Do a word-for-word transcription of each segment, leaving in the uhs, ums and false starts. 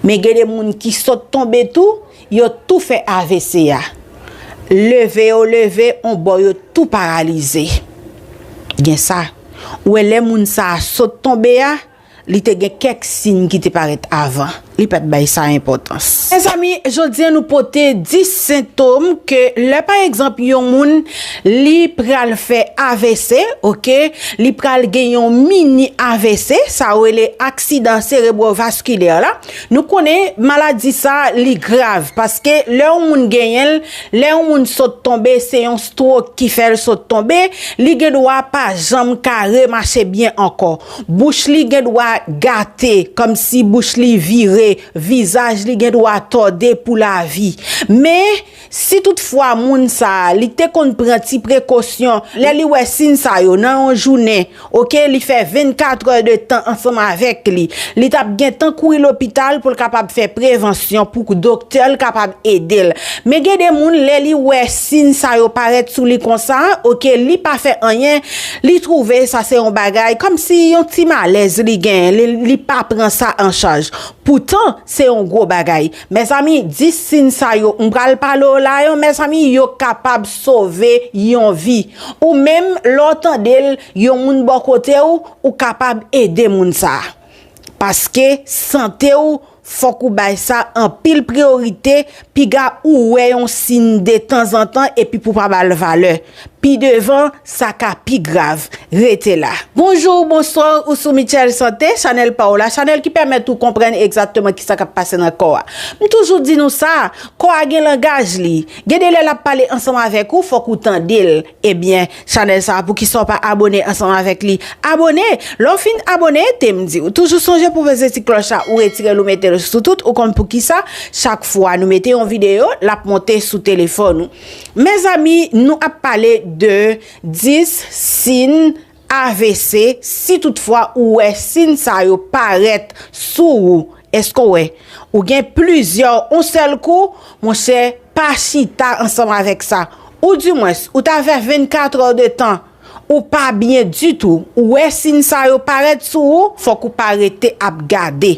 Men gen de moun ki sot tonbe tou, yo tou fè A V C a. Leve yo leve, on bò yo tou paralize. Gen sa. Ou wè lè moun sa a sot tonbe a, li te gen kèk siy ki te parèt avan. Li pa t bay sa enpòtans. Mezanmi, jodi a nou pote dis sentom ke lè pa egzanp yon moun li pral fè A V C, oke, li pral gen yon mini A V C, sa yo rele aksidan serebrovaskilè la. Nou konnen maladi sa li grav paske lè yon moun genyen l, lè yon moun sot tonbe, se yon stroke ki fè l sot tonbe, li gen dwa pa janm ka remache byen ankò. Bouch li gen dwa gate, kòmsi bouch li vire, vizaj li gen dwa tòde pou lavi. Men, si toutfwa moun sa a, li te konn pran ti prekosyon, lè li wè siy sa yo nan yon jounen, oke, li fè vennkat è de tan ansanm avèk li, li t ap gentan kouri lopital pou l kapab fè prevansyon, pou doktè l kapab ede l. Men gen de moun, lè li wè siy sa yo parèt sou li konsa, oke, li pa fè anyen, li twouve sa se yon bagay, kòmsi yon ti malèz li genyen, li, li pa pran sa an chaj. Poutan, se yon gwo bagay. Mezanmi, dis siy sa yo, m pral pale w la yo, mezanmi, yo kapab sove yon vi. Ou menm, lè w tande l, yon moun bò kote w, ou kapab ede moun sa a. Paske sante w, fòk ou bay sa anpil priyorite, piga ou wè yon siy detanzantan epi pou pa ba l valè. Pi devan, sa ka pi grav. Rete la. Bonjou, bonswa, ou sou Michel Santé, chanèl pa w la, chanèl ki pèmèt ou konprann egzakteman kisa k ap pase nan kò a. M toujou di nou sa, kò a gen langaj li. Gen de lè l ap pale ansanm avèk ou, fòk ou tande l. Ebyen, chanèl sa a, poukisa w pa abone ansanm avèk li? Abone! Lè w fin abone, te m di w, toujou sonje pou peze ti klòch la, ou retire l, ou mete l sou tout, ou konn poukisa, chak fwa nou mete yon videyo, l ap monte sou telefòn ou. Mezanmi, nou ap pale de dis siy A V C, si toutfwa ou wè siy sa yo parèt sou ou, èske w wè? Ou gen plizyè, yon sèl kou, monchè, pa chita ansanm avèk sa. Oudimwens, ou ta fè vennkat è de tan, ou pa byen ditou, ou wè siy sa yo parèt sou ou, fòk ou pa rete ap gade.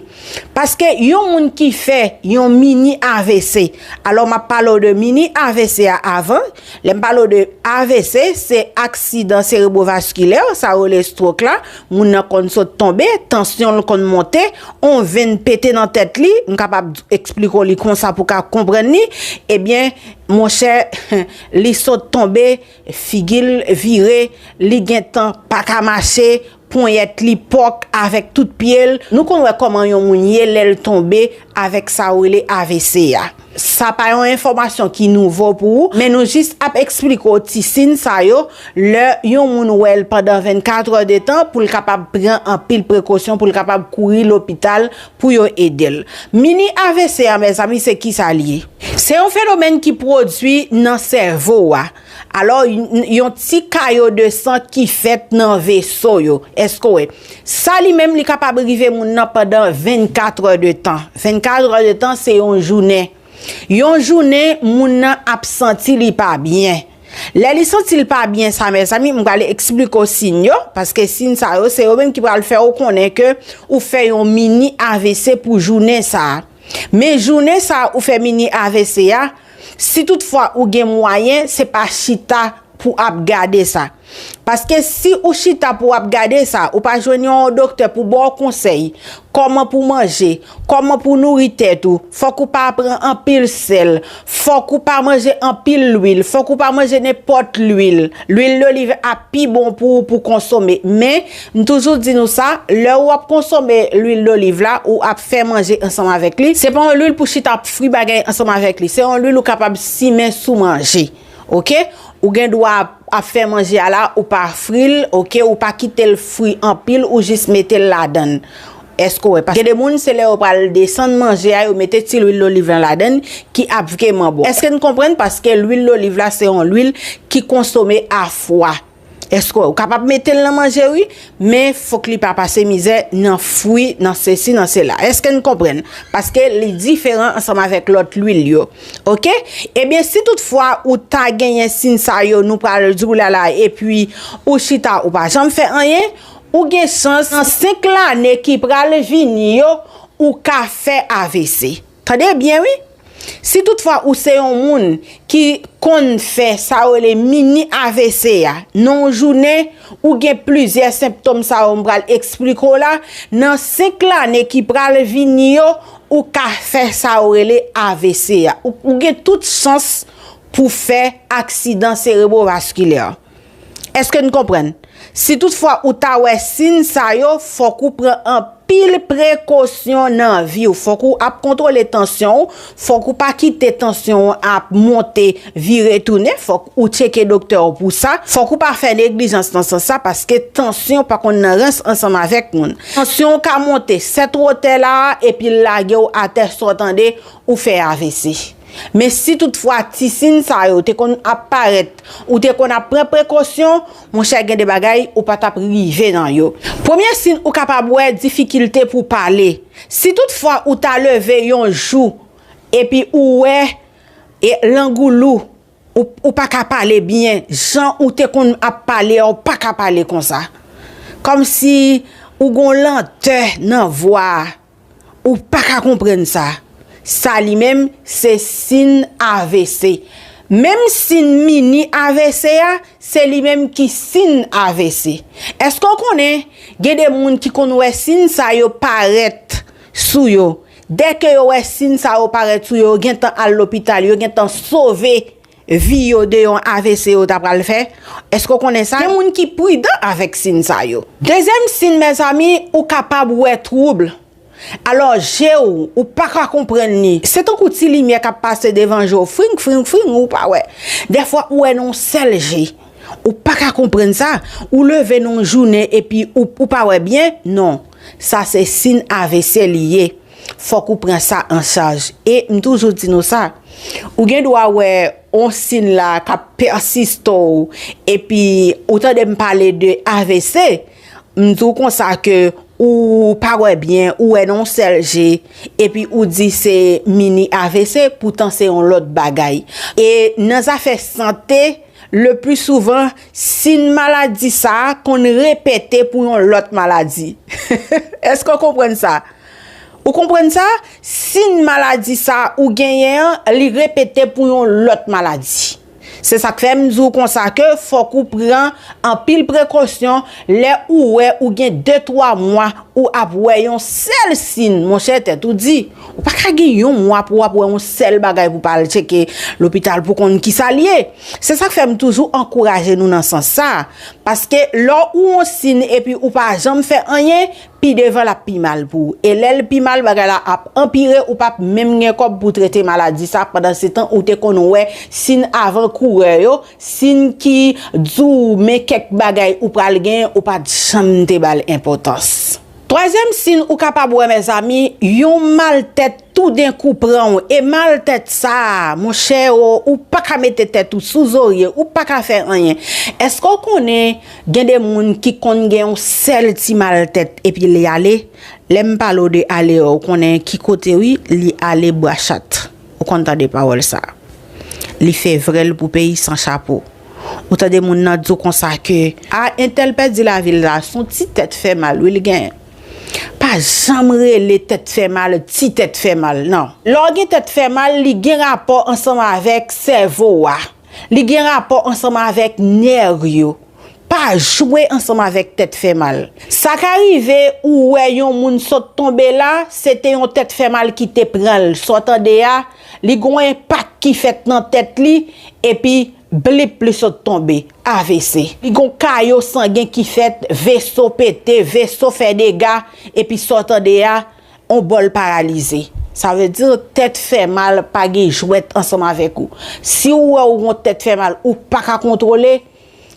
Paske yon moun ki fè yon mini A V C, alò m ap pale w de mini A V C a avan, lè m pale w de A V C, se aksidan serebrovaskilè, sa yo rele stroke la, moun nan konn sot tonbe, tansyon l konn monte, on venn pete nan tèt li, m kapab eksplike w li konsa pou w ka konprann li, ebyen, monchè, li sot tonbe, figi l vire, li gentan pa ka mache, ponyèt li pòk avèk tout pye l. Nou konn wè kòman yon moun ye lè l tonbe avèk sa yo rele A V C a. Sa pa yon enfòmasyon ki nouvo pou ou, men nou jis ap eksplike w ti siy sa yo, lè yon moun wè l pandan vennkat è de tan, pou l kapab pran anpil prekosyon, pou l kapab kouri lopital pou yo ede l. Mini A V C a, mezanmi, se kisa l ye? Se yon fenomèn ki pwodui nan sèvo a. Alò, y-, yon ti kayo de san ki fèt nan veso yo. Èske w wè? Sa li menm, li kapab rive moun nan pandan vennkat è de tan. Vennkat è de tan, se yon jounen. Yon jounen, moun nan ap santi li pa byen. Lè li santi l pa byen sa, mezanmi, m pral eksplike w siy yo, paske siy sa yo, se yo menm ki pral fè w konnen ke ou fè yon mini A V C pou jounen sa a. Men jounen sa a ou fè mini A V C a, si toutfwa ou gen mwayen, se pa chita pou ap gade sa. Paske si ou chita pou ap gade sa, ou pa jwenn yon doktè pou ba w konsèy, kòman pou manje, kòman pou nouri tèt ou, fòk ou pa pran anpil sèl, fòk ou pa manje anpil lwil, fòk ou pa manje nenpòt lwil. Lwil doliv ap pi bon pou ou pou konsome. Men, m toujou di nou sa, lè ou ap konsome lwil doliv la, ou ap fè manje ansanm avèk li, se pa yon lwil pou chita ap fri bagay ansanm avèk li. Se yon lwil ou kapab simen sou manje. Oke? Ou gen dwa ap, ap fè manje a la, ou pa fri l, oke? Ou pa kite l fri anpil, ou jis mete l ladan l. Èske w wè? Paske gen de moun, se lè yo pral desann manje a, yo mete ti lwil doliv lan ladan l, ki ap vrèman bon. Èske n konprann? Paske lwil doliv la, se yon lwil ki konsome a fwa. Èske w wè? Ou kapab mete l nan manje, wi, men fòk li pa pase mizè nan fwi, nan sesi, nan sela. Èske n konprann? Paske li diferan ansanm avèk lòt lwil yo. Oke? Ebyen, si toutfwa ou ta genyen siy sa yo, nou pral di w la la, epi ou chita, ou pa janm fè anyen, ou gen chans nan senk lane ki pral vini yo, ou ka fè A V C. Tande byen, wi. Si toutfwa ou se yon moun ki konn fè sa yo rele mini A V C a, nan yon jounen, ou gen plizyè senptòm sa yo m pral eksplike w la, nan senk lane ki pral vini yo, ou ka fè sa yo rele A V C a. Ou, ou gen tout chans pou fè aksidan serebrovaskilè. Èske n konprann? Si toutfwa ou ta wè siy sa yo, fòk ou pran anpil prekosyon nan vi w. Fòk ou ap kontwole tansyon w, fòk ou pa kite tansyon w ap monte, vire tounen, fòk ou tcheke doktè w pou sa. Fòk ou pa fè neglijans nan sans sa, paske tansyon pa konn nan rans ansanm avèk moun. Tansyon w ka monte sèt wotè la a, epi l lage w atè, sa w tande, ou fè A V C. Men si toutfwa ti siy sa yo te konn ap parèt, ou te konn ap pran prekosyon, monchè, gen de bagay ou pa t ap rive nan yo. Premye siy ou kapab wè, difikilte pou pale. Si toutfwa ou ta leve yon jou, epi ou wè, e, lang ou lou, ou, ou pa ka pale byen, jan ou te konn ap pale a, ou pa ka pale konsa. Kòmsi ou gon lantè nan vwa a. Ou pa ka konprann sa. Sa li menm, se siy A V C. Menm siy mini A V C a, se li menm ki siy A V C. Èske w konnen, gen de moun ki konn wè siy sa yo parèt sou yo? Dèke yo wè siy sa yo parèt sou yo, yo gentan al lopital, yo gentan sove vi yo de yon A V C yo ta pral fè. Èske w konnen sa? Gen moun ki pridan avèk siy sa yo. Dezyèm siy, mezanmi, ou kapab wè twoub. Alò, je w, ou pa ka konprann li. Se tankou ti limyè k ap pase devan je w, fring, fring, fring, ou pa wè. Dèfwa, ou wè nan yon sèl je. Ou pa ka konprann sa. Ou leve nan yon jounen epi ou, ou pa wè byen. Non. Sa se siy A V C li ye. Fòk ou pran sa an chaj. E m toujou di nou sa. Ou gen dwa wè yon siy la k ap pèsiste w, epi ou tande m pale de A V C, m di w konsa ke ou pa wè byen, ou wè nan yon sèl je, epi ou di se mini A V C, poutan se yon lòt bagay. E nan zafè sante, le pli souvan, siy maladi sa a konn repete pou yon lòt maladi. Èske w konprann sa? Ou konprann sa? Siy maladi sa ou genyen an, li repete pou yon lòt maladi. Se sa k fè m di w konsa ke fòk ou pran anpil prekosyon lè ou wè ou gen de twa mwa ou ap wè yon sèl siy, monchè, tèt ou di. Ou pa ka gen yon mwa pou w ap wè yon sèl bagay pou w pa al tcheke lopital pou konn kisa l ye. Se sa k fè m toujou ankouraje nou nan sans sa. Paske lè ou yon siy epi ou pa janm fè anyen, pi devan l ap pi mal pou ou. E lè l pi mal, bagay la ap anpire, ou p ap menm gen kòb pou trete maladi sa. Pandansetan, ou te konn wè siy avan kourè yo, siy ki di w men kèk bagay ou pral genyen, ou pa t janm te ba l enpòtans. Twazyèm siy ou kapab wè, mezanmi, yon mal tèt toudenkou pran w. E mal tèt sa a, monchè, o, ou pa ka mete tèt ou sou zorye, ou pa ka fè anyen. Èske w konnen gen de moun ki konn gen yon sèl ti mal tèt epi li ale? Lè m pale w de ale a, ou konnen ki kote, wi, li ale bwa chat. Ou konn tande pawòl sa a. Li fevrèl pou peyi san chapo. Ou tande moun nan di w konsa ke, a, entèl pèdi lavi l la, se yon ti tèt fè mal, wi, li genyen. Pa janm rele tèt fè mal, ti tèt fè mal, non. Lè w gen tèt fè mal, li gen rapò ansanm avèk sèvo a. Li gen rapò ansanm avèk nè yo. Pa jwe ansanm avèk tèt fè mal. Sa ka rive ou wè yon moun sot tonbe la, se te yon tèt fè mal ki te pran l. Sa w tande a, li gen yon enpak ki fèt nan tèt li, epi blip, li sot tonbe. A V C. Li gen yon kayo sangen ki fèt, veso pete, veso fè dega, epi sa w tande a, yon bò l paralize. Sa vle di, tèt fè mal pa gen jwèt ansanm avèk ou. Si w wè w gen yon tèt fè mal, ou pa ka kontwole,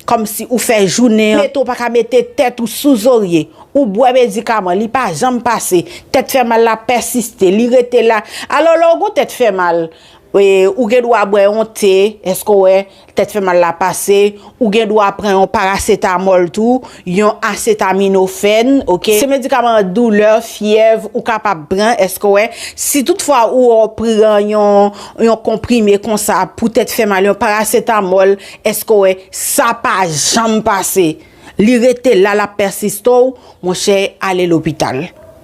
kòmsi ou fè jounen an, mete w pa ka mete tèt ou sou zorye, ou bwè medikaman, li pa janm pase, tèt fè mal la pèsiste, li rete la. Alò, lè w gen tèt fè mal, e, ou gen dwa bwè yon te, èske w wè, tèt fè mal la pase, ou gen dwa pran yon parasetamòl tou, yon asetaminofèn, oke? Se medikaman doulè, fyèv, ou kapab pran, èske w wè? Si toutfwa ou pran yon, yon konprime konsa pou tèt fè mal, yon parasetamòl, èske w wè, sa pa janm pase. Li rete la, l ap pèsiste w, monchè, ale lopital.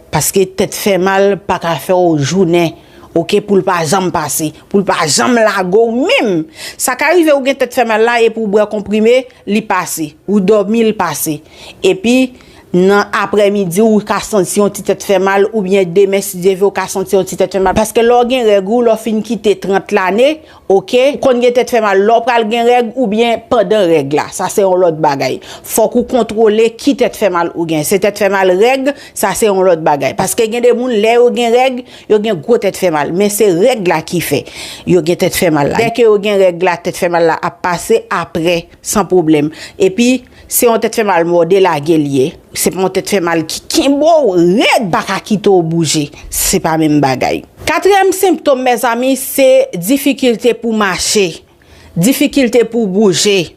Paske tèt fè mal pa ka fè w jounen, oke, pou l pa janm pase, pou l pa janm lage w menm. Sa ka rive ou gen tèt fè mal la epi w bwè konprime, li pase. Ou dòmi, l pase. Epi, nan aprèmidi, ou ka santi yon ti tèt fè mal, oubyen demen, si Dye vle, ou ka santi yon ti tèt fè mal. Paske lè w gen règ ou, lè w fin kite trant lane, oke, ou konn gen tèt fè mal lè w pral gen règ oubyen pandan règ la. Sa se yon lòt bagay. Fòk ou kontwole ki tèt fè mal ou gen. Se tèt fè mal règ, sa se yon lòt bagay. Paske gen de moun, lè yo gen règ, yo gen gwo tèt fè mal. Men se règ la ki fè yo gen tèt fè mal la. Dèke yo gen règ la, tèt fè mal la ap pase apre, san pwoblèm. Epi, se yon tèt fè mal mòde lage l ye. Se pa yon tèt fè mal ki kenbe w rèd, pa ka kite w bouje. Se pa menm bagay. Katriyèm senptòm, mezanmi, se difikilte pou mache, difikilte pou bouje.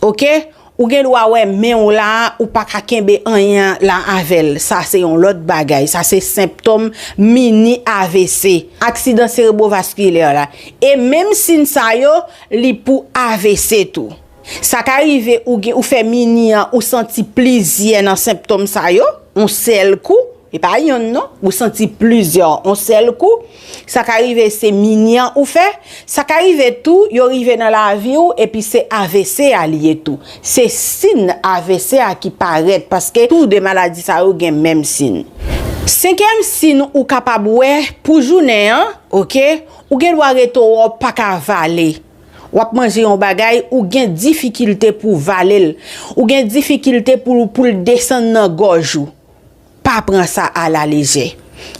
Oke? Ou gen dwa wè men w la, ou pa ka kenbe anyen la avè l. Sa se yon lòt bagay. Sa se senptòm mini A V C, aksidan serebwovaskilè la. E menm siy sa yo, li pou A V C tou. Sa ka rive ou gen, ou fè mini an, ou santi plizyè nan senptòm sa yo, yon sèl kou, e pa yonn non, ou santi plizyè, yon sèl kou. Sa ka rive se mini an ou fè, sa ka rive tou, yo rive nan lavi w, epi se A V C a li ye tou. Se siy A V C a ki parèt, paske tou de maladi sa yo gen menm siy. Senkyèm siy ou kapab wè pou jounen an, oke, ou gen dwa rete w pa ka vale. W ap manje yon bagay, ou gen difikilte pou vale l. Ou gen difikilte pou, pou l desann nan gòj ou. Pa pran sa alalejè.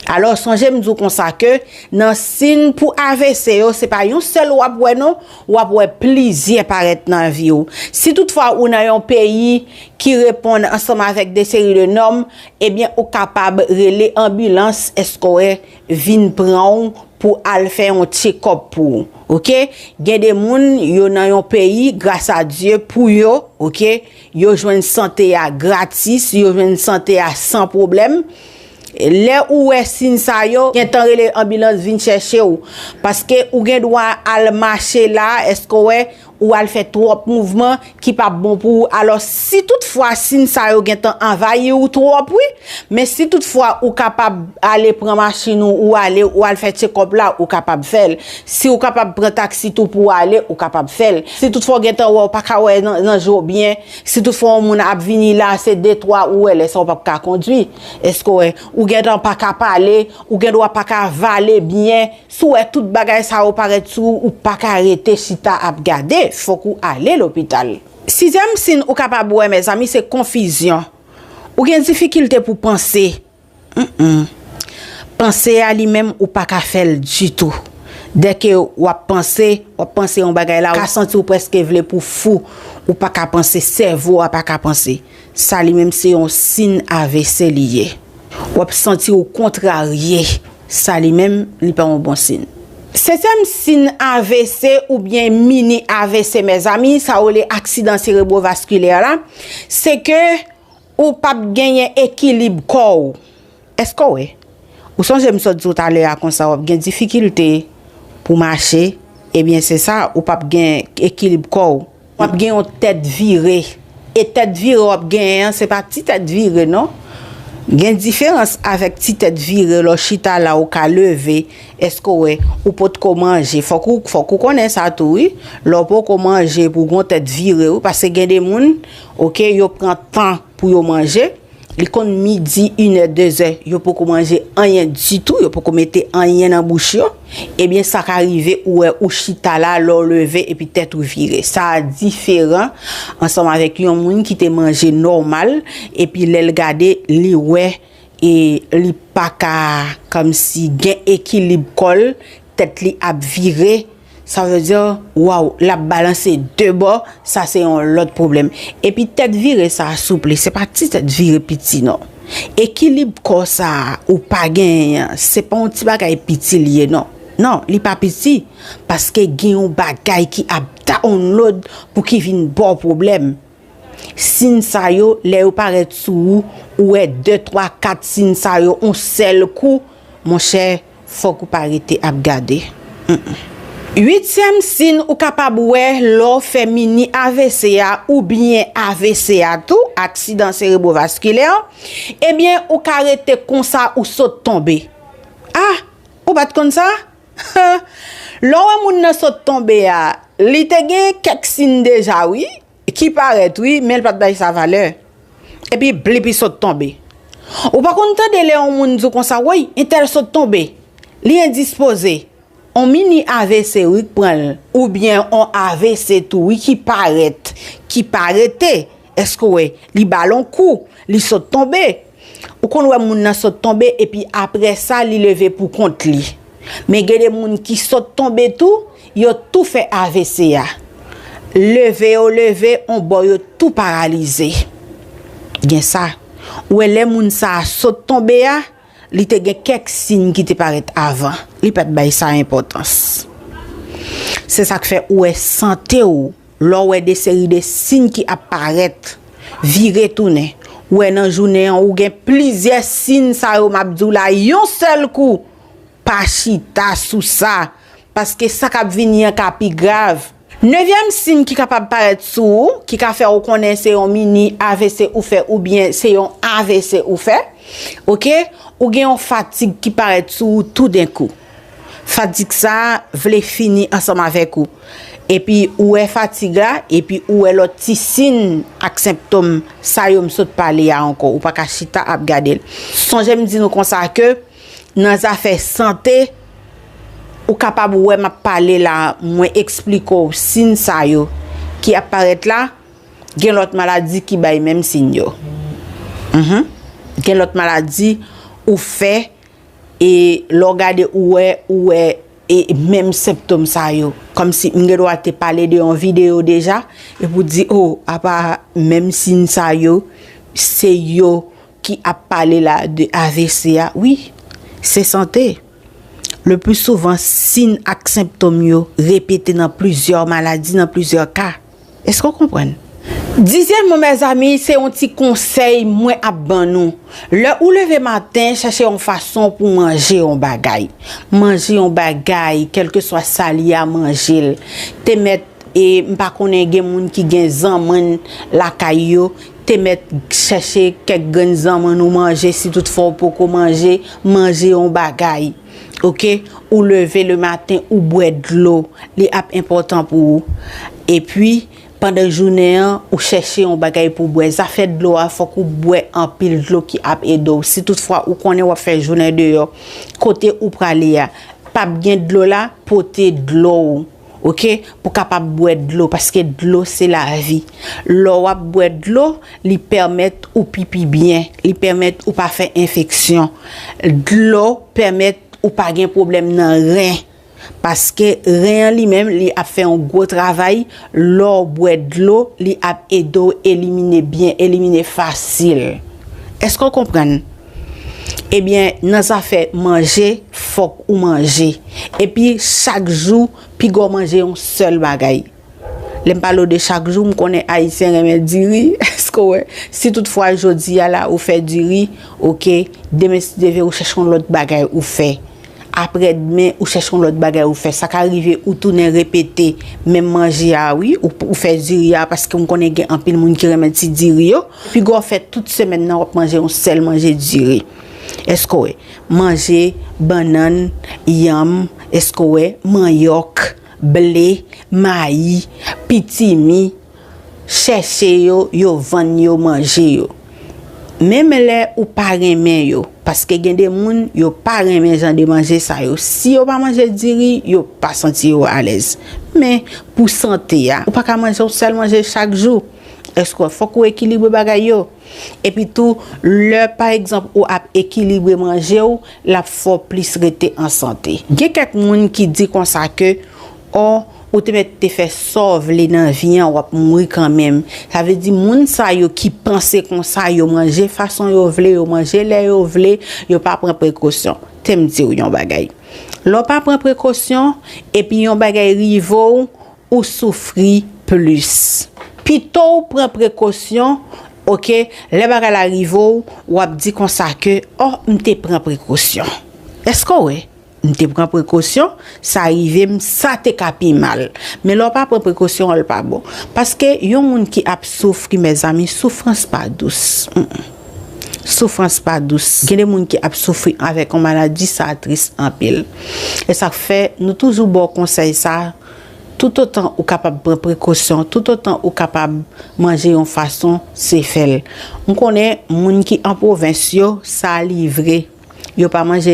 Alò, sonje m di w konsa ke nan siy pou A V C yo, se pa yon sèl w ap wè non, w ap wè plizyè parèt nan vi w. Si toutfwa ou nan yon peyi ki reponn ansanm avèk de seri de nòm, ebyen, ou kapab rele anbilans, èske w wè, vin pran w pou al fè yon tchekòp pou ou, oke? Gen de moun, yo nan yon peyi, gras a Dye pou yo, oke? Yo jwenn sante a gratis, yo jwenn sante a san pwoblèm. Lè ou wè siy sa yo, gentan rele anbilans vin chèche w. Paske ou gen dwa al mache la, èske w wè, ou al fè twòp mouvman ki p ap bon pou ou. Alò, si toutfwa siy sa yo gentan anvayi w twòp, wi, men si toutfwa ou kapab ale pran machin ou, ou ale, ou al fè tchekòp la, ou kapab fè l. Si ou kapab pran taksi tou pou w ale, ou kapab fè l. Si toutfwa w gentan wè w pa ka wè nan, nan je w byen, si toutfwa yon moun ap vini la, se de twa ou wè, lè sa w p ap ka kondwi. Èske w wè, ou gentan pa ka pale, ou gen dwa pa ka vale byen, si w wè tout bagay sa yo parèt sou ou, ou pa ka rete chita ap gade, fòk ou ale lopital. Sizyèm siy ou kapab wè, mezanmi, se konfizyon. Ou gen difikilte pou panse. Mm-mm. Panse a li menm, ou pa ka fè l ditou. Dèke w ap panse, w ap panse yon bagay la, ou ka santi w prèske vle pou fou. Ou pa ka panse, sèvo a pa ka panse. Sa li menm se yon siy A V C li ye. W ap santi w kontrarye. Sa li menm, li pa yon bon siy. Setyèm siy A V C oubyen mini A V C, mezanmi, sa yo rele aksidan serebwovaskilè la, se ke ou p ap genyen ekilib kò w. Èske w wè? Ou sonje m sot di w talè a konsa, w ap gen difikilte pou mache, ebyen se sa, ou p ap gen ekilib kò w. W ap gen yon tèt vire. E tèt vire w ap genyen an, se pa ti tèt vire non. Gen diferans avèk ti tèt vire, lè w chita la ou ka leve, èske w wè, ou potko manje. Fòk ou, fòk ou konnen sa tou wi. Lè w poko manje pou w gen yon tèt vire wi, paske gen de moun, oke, yo pran tan pou yo manje. Li konn midi, inè, dezè, yo poko manje anyen ditou, yo poko mete anyen nan bouch yo. Ebyen, sa ka rive ou wè ou chita la, lè w leve epi tèt ou vire. Sa a diferan ansanm avèk yon moun ki te manje nòmal, epi lè l gade, li wè e li pa ka kòmsi gen ekilib kò l, tèt li ap vire, sa vle di, waw, l ap balanse de bò, sa se yon lòt pwoblèm. Epi tèt vire sa a, souple, se pa ti tèt vire piti non. Ekilib kò sa a ou pa genyen an, se pa yon ti bagay piti li ye non. Non, li pa piti, paske gen yon bagay ki ap download pou ki vin ba w pwoblèm. Siy sa yo, lè yo parèt sou ou, ou wè de, twa, kat siy sa yo, yon sèl kou, monchè, fòk ou pa rete ap gade. Mm-mm. Uityèm siy ou kapab wè lè w fè mini A V C a oubyen A V C a tou, aksidan serebrovaskilè, ebyen, ou ka rete konsa ou sot tonbe. Ah, ou pa t konn sa? Lè w wè moun nan sot tonbe a, li te gen kèk siy deja, wi, ki parèt, wi, men l pa t bay sa valè. Epi, blip, li sot tonbe. Ou pa konn tande lè yon moun di w konsa, woy, entèl sot tonbe. Li endispoze. On mini A V C wi k pran l, oubyen on A V C tou wi ki parèt, ki pa rete. Èske w wè, li ba l on kou, li sot tonbe. Ou konn wè moun nan sot tonbe epi apre sa li leve pou kont li. Men gen de moun ki sot tonbe tou, yo tou fè A V C a. Leve yo leve, on bò yo tou paralize. Gen sa. Ou wè lè moun sa a sot tonbe a, li te gen kèk siy ki te parèt avan. Li pa t bay sa enpòtans. Se sa k fè ou wè sante w, lè w wè de seri de siy ki ap parèt, vire tounen. Ou wè nan jounen an, ou gen plizyè siy sa yo m ap di w la, yon sèl kou, pa chita sou sa, paske sa k ap vini an ka pi grav. Nevyèm siy ki kapab parèt sou ou, ki ka fè w konnen se yon mini A V C ou fè oubyen se yon A V C ou fè, oke, ou gen yon fatig ki parèt sou ou toudenkou. Fatig sa a vle fini ansanm avèk ou. Epi ou wè fatig la, epi ou wè lòt ti siy ak senptòm sa yo m sot pale a ankò. Ou pa ka chita ap gade l. Sonje m di nou konsa ke nan zafè sante, ou kapab wè m ap pale la, mwen eksplike w siy sa yo ki ap parèt la. Gen lòt maladi ki bay menm siy yo. Mhm. Gen lòt maladi ou fè, e lè w gade ou wè, ou wè, e menm senptòm sa yo. Kòmsi m gen dwa te pale de yon videyo deja, epi w di, o, apa menm siy sa yo, se yo ki ap pale la de A V C a, wi, se sante. Le pli souvan, siy ak senptòm yo repete nan plizyè maladi, nan plizyè ka. Èske w konprann? Dizyèmman, mezanmi, se yon ti konsèy mwen ap ban nou. Lè ou leve maten, chèche yon fason pou manje yon bagay. Manje yon bagay, kèlkeswa sa li a, manje l. Te mèt, e m pa konnen, gen moun ki gen zanmann lakay yo, te mèt chèche kèk grenn zanmann ou manje, si toutfwa ou poko manje, manje yon bagay. Oke? Ou leve le maten, ou bwè dlo. Li ap enpòtan pou ou. Epi, pandan jounen an, ou chèche yon bagay pou w bwè. Zafè dlo a, fòk ou bwè anpil dlo ki ap ede w. Si toutfwa ou konnen w ap fè jounen deyò, kote ou prale a, p ap gen dlo la, pote dlo w, oke? Pou kapab bwè dlo, paske dlo se lavi. Lè w ap bwè dlo, li pèmèt ou pipi byen, li pèmèt ou pa fè enfeksyon. Dlo pèmèt ou pa gen pwoblèm nan ren. Paske ren an li menm, li ap fè yon gwo travay. Lè w bwè dlo, li ap ede w elimine byen, elimine fasil. Èske w konprann? Ebyen, nan zafè manje, fòk ou manje. Epi, chak jou, piga w manje yon sèl bagay. Lè m pale w de chak jou, m konnen Ayisyen renmen diri. Èske w wè? Si toutfwa jodi a la, ou fè diri, oke, demen si Dye vle, ou chèche yon lòt bagay ou fè. Aprè demen, ou chèche yon lòt bagay ou fè. Sa ka rive ou tounen repete menm manje a, wi, ou, ou fè diri a, paske m konnen gen anpil moun ki renmen ti diri yo. Piga w fè tout semèn nan, w ap manje yon sèl manje diri. Èske w wè? Manje bannann, yanm, èske w wè? Manyòk, ble, mayi, pitimi, chèche yo, yo vann yo, manje yo. Menm lè ou pa renmen yo, paske gen de moun, yo pa renmen jan de manje sa yo. Si yo pa manje diri, yo pa santi yo alèz. Men, pou sante a, ou pa ka manje yon sèl manje chak jou. Èske fòk ou ekilibre bagay yo? Epi tou, lè, pa egzanp, ou ap ekilibre manje w, l ap fè w plis rete an sante. Gen kèk moun ki di konsa ke, o, ou te mèt te fè sa w vle nan vi an, w ap mouri kanmenm. Sa vle di, moun sa yo ki panse konsa, yo manje fason yo vle, yo manje lè yo vle, yo pa pran prekosyon. Tè m di w yon bagay. Lè w pa pran prekosyon, epi yon bagay rive w, ou soufri plis. Pito w pran prekosyon, oke, lè bagay la rive w, w ap di konsa ke, o, m te pran prekosyon. Èske w wè? M te pran prekosyon, sa rive m, sa te ka pi mal. Men lè w pa pran prekosyon an, l pa bon. Paske yon moun ki ap soufri, mezanmi, soufrans pa dous. Mm-mm. Soufrans pa dous. Gen de moun ki ap soufri avèk yon maladi, sa tris anpil. E sa k fè, nou toujou ba w konsèy sa, toutotan ou kapab pran prekosyon, toutotan ou kapab manje yon fason, se fè l. M konnen moun ki an pwovens yo, sa li vre. Yo pa manje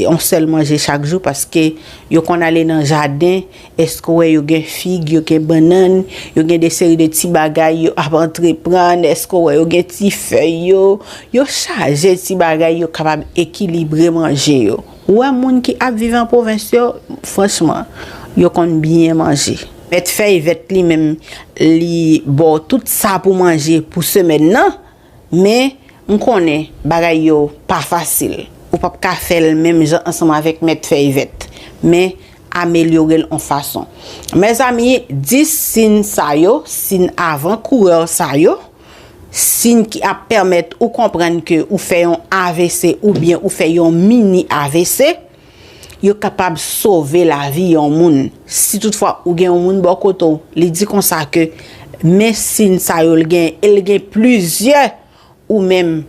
yon sèl manje chak jou paske yo konn ale nan jaden. Èske w wè yo gen fig, yo gen bannann, yo gen de seri de ti bagay yo ap antreprann? Èske w wè yo gen ti fèy yo? Yo chaje ti bagay yo kapab ekilibre manje yo. Ou wè moun ki ap viv an pwovens yo, franchman, yo konn byen manje. Mèt fèy vèt li menm, li ba w tout sa pou manje pou semèn nan, men m konnen bagay yo pa fasil. Ou p ap ka fè l menm jan ansanm avèk mèt fèy vèt, men amelyore l on fason. Mezanmi, dis siy sa yo, siy avan kourè sa yo, siy ki ap pèmèt ou konprann ke ou fè yon A V C oubyen ou fè yon mini A V C, yo kapab sove lavi yon moun. Si toutfwa ou gen yon moun bò kote w, li di konsa ke men siy sa yo l gen, e l gen plizyè, ou menm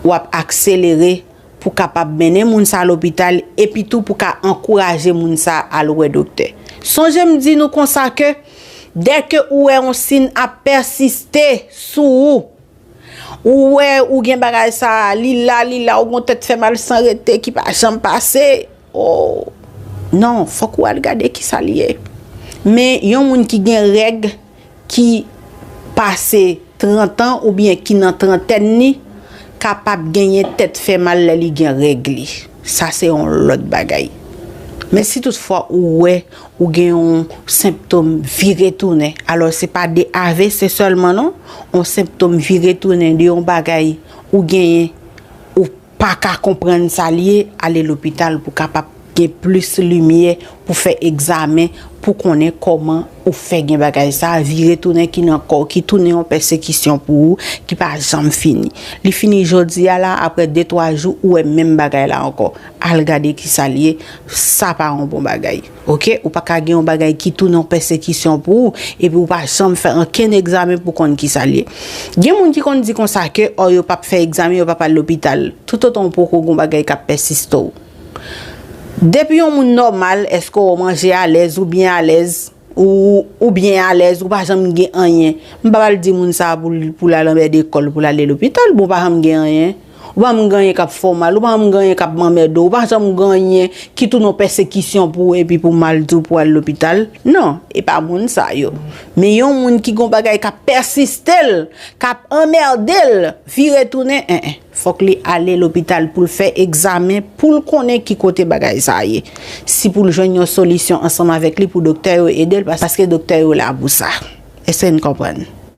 w ap akselere pou kapab mennen moun sa lopital, epi tou pou ka ankouraje moun sa al wè doktè. Sonje m di nou konsa ke dèke ou wè yon siy ap pèsiste sou ou, ou wè ou gen bagay sa, li la, li la, ou gon tèt fè mal san rete ki pa janm pase. Oh, non, fòk ou al gade kisa li ye. Men yon moun ki gen règ ki pase trant an oubyen ki nan trantèn li kapab genyen tèt fè mal lè li gen règ li. Sa se yon lòt bagay. Men si toutfwa ou wè ou gen yon senptòm vire tounen, alò se pa de A V C sèlman non, yon senptòm vire tounen de yon bagay ou genyen, ou pa ka konprann sa l ye, ale lopital pou kapab gen plis limyè, pou fè egzamen, pou konnen kòman ou fè gen bagay sa a vire tounen ki nan kò w, ki tounen yon pèsekisyon pou ou, ki pa janm fini. Li fini jodi a la, apre de twa jou, ou wè menm bagay la ankò. Al gade kisa l ye, sa pa yon bon bagay. Oke, ou pa ka gen yon bagay ki tounen yon pèsekisyon pou ou, epi ou pa janm fè ankenn egzamen pou konn kisa l ye. Gen moun ki konn di konsa ke, ò, yo p ap fè egzamen, yo p ap al lopital. Toutotan w poko gon bagay k ap pèsiste w. Depi yon moun nòmal, èske w manje alèz, ou byen alèz, ou, ou byen alèz, ou pa janm gen anyen. M pa pral di moun sa a pou l, pou l al anmède kò l, pou l ale lopital, bon, ou pa janm gen anyen. Ou pa janm gen anyen k ap fè w mal, ou pa janm gen anyen k ap anmède w, ou pa janm gen anyen ki tounen yon pèsekisyon pou ou, epi pou m al di w pou w al lopital. Non, e pa moun sa yo. Men yon moun ki gon bagay k ap pèsiste l, k ap anmède l, vire tounen, en, en. Fòk li ale lopital pou l fè egzamen, pou l konnen ki kote bagay sa a ye. Si pou l jwenn yon solisyon ansanm avèk li pou doktè yo ede l, pas-, paske doktè yo la pou sa. Èske n konprann?